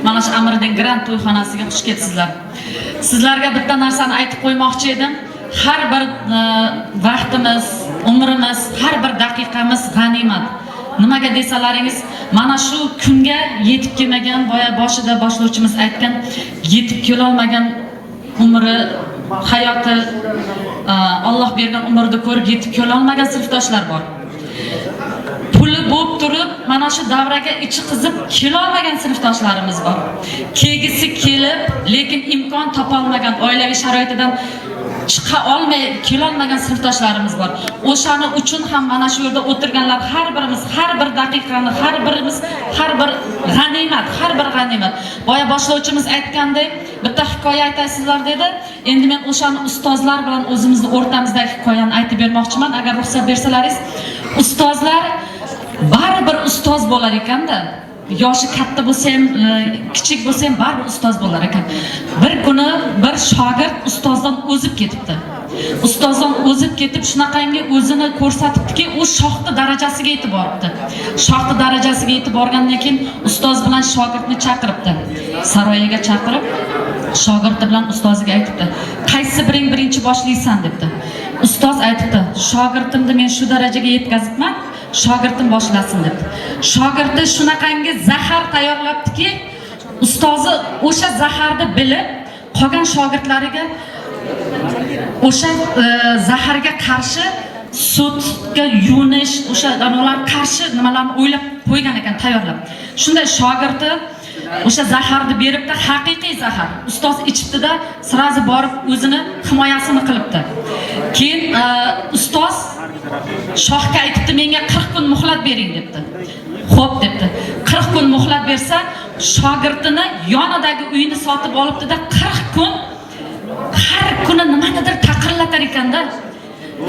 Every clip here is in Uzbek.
Mana shu Amiriddin Grand to'yxonasiga xush kelibsizlar. Sizlarga bitta narsani aytib qo'ymoqchi edim. Har bir vaqtimiz, umrimiz, har bir daqiqamiz g'animat. Nimaga desalaringiz, mana shu kunga yetib kelmagan, boya boshida boshlovchimiz aytgan, yetib kelolmagan umri, hayoti, Alloh bergan umrni ko'rib yetib kelolmagan sinfdoshlar bor. Puli bo'lib turib, mana shu davraga ichi qizib kelolmagan sinfdoshlarimiz bor. Kelgisi kelib, lekin imkon topolmagan, oilaviy sharoitidan chiqa olmay kelolmagan sinfdoshlarimiz bor. O'shani uchun ham mana shu yerda o'tirganlar har birimiz, har bir daqiqani, har birimiz, har bir g'animat, har bir g'animat. Boya boshlovchimiz aytgandek, bitta hikoya aytasizlar dedi. Endi men o'shani ustozlar bilan o'zimizni o'rtamizdagi hikoyani aytib bermoqchiman, agar ruxsat bersalaringiz. Ustozlar baribir ustoz bo'lar ekanda. Yoshi katta bo'lsa ham, kichik bo'lsa ham baribir ustoz bo'lar ekan. Bir kuni bir shogird ustozdan o'zib ketibdi. Ustozdan o'zib ketib, shunaqangi o'zini ko'rsatibdiki, u shohni darajasiga yetib boribdi. Shohni darajasiga yetib borgandan keyin ustoz bilan shogirdni chaqiribdi. Saroyiga chaqirib, shogirdi bilan ustoziga aytibdi: "Qaysi biring birinchi boshlaysan?" debdi. Ustoz aytibdi: "Shogirdimni men shu darajaga yetkazibman, shogirdim boshlasin" debdi. Shogirdi shunaqangi zahar tayyorlabdiki, ustozi o'sha zaharni bilib, qolgan shogirdlariga o'sha zaharga qarshi sutga yuvinish, o'sha ular qarshi nimalarni o'ylab qo'ygan ekan, tayyorlab. Shunday shogirdi o'sha zaharni beribdi, haqiqiy zahar. Ustoz ichibdida, сразу borib o'zini himoyasini qilibdi. Keyin ustoz shohga aytibdi: "Menga 40 kun muhlat bering" debdi. "Xo'p" debdi. 40 kun muhlat bersa, shogirdini yonidagi uyini sotib olibdida, 40 kun har kuni nimanidir taqirlatar ekanda.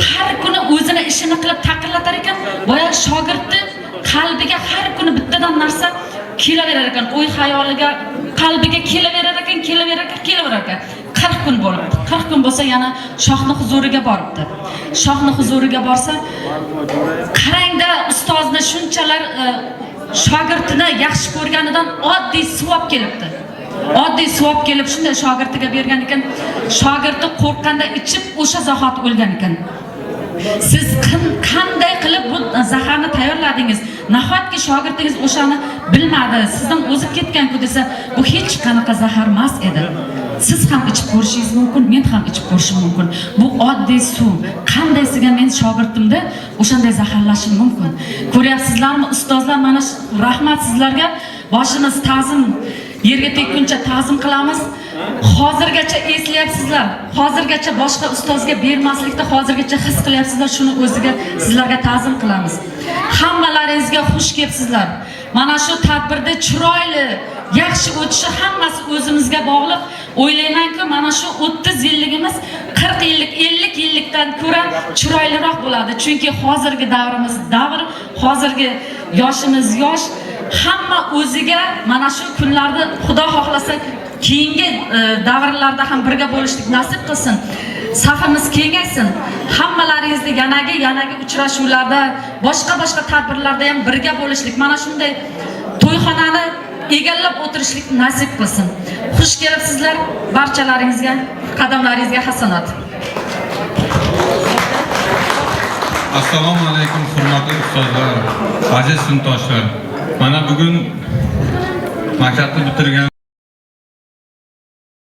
Har kuni o'zini ishini qilib taqirlatar ekan. Boya shogirdni qalbiga har kuni bittadan narsa kelaverar ekan, o'y xayoliga, qalbiga kelaverar ekan, kelaverar ekan, kelaverar ekan. 40 kun bo'libdi. 40 kun bo'lsa, yana shohni huzuriga boribdi. Shohni huzuriga borsa, qarangda, ustozni shunchalar shogirdini yaxshi ko'rganidan oddiy suv olib kelibdi. Oddiy suv olib kelib, shunday shogirdiga bergan ekan. Shogirdi qo'rqqanda ichib, o'sha zahoti o'lgan ekan. "Siz qanday qilib bu zaharni tayyorladingiz? Nahotki shogirdingiz o'shani bilmadi, sizdan o'zib ketgan-ku" desa, "Bu hech qanaqa zahar emas edi. Siz ham ichib ko'rishingiz mumkin, men ham ichib ko'rishim mumkin. Bu oddiy suv. Qandaysiga men shogirdimni o'shanday zaharlashim mumkin?" Ko'ryapsizlarmi, ustozlar, mana rahmat sizlarga. Boshimiz ta'zim, yerga tekkuncha ta'zim qilamiz. Hozirgacha eslayapsizlar. Hozirgacha boshqa ustozga bermaslikda hozirgacha his qilyapsizlar. Shuni o'ziga sizlarga ta'zim qilamiz. Hammalaringizga xush kelibsizlar. Mana shu tadbirda chiroyli, yaxshi o'tishi hammasi o'zimizga bog'liq. O'ylaymanki, mana shu 30 yilligimiz 40 yillik, 50 yillikdan ko'ra chiroyliroq bo'ladi. Chunki hozirgi davrimiz davr, hozirgi yoshimiz yosh. Hamma o'ziga mana shu kunlarda, Xudo xohlasa, keyingi davrlarda ham birga bo'lishlik nasib qilsin. Safimiz kengaysin. Hammalaringizni yanagi uchrashuvlarda, boshqa-boshqa tadbirlarda ham birga bo'lishlik, mana shunday to'yxonani egallab o'tirishlik nasib qilsin. Xush kelibsizlar barchalaringizga, qadamlaringizga hasanat. Assalomu alaykum, hurmatli ustozlar, aziz sinfdoshlar. Mana bugun maktabni bitirgan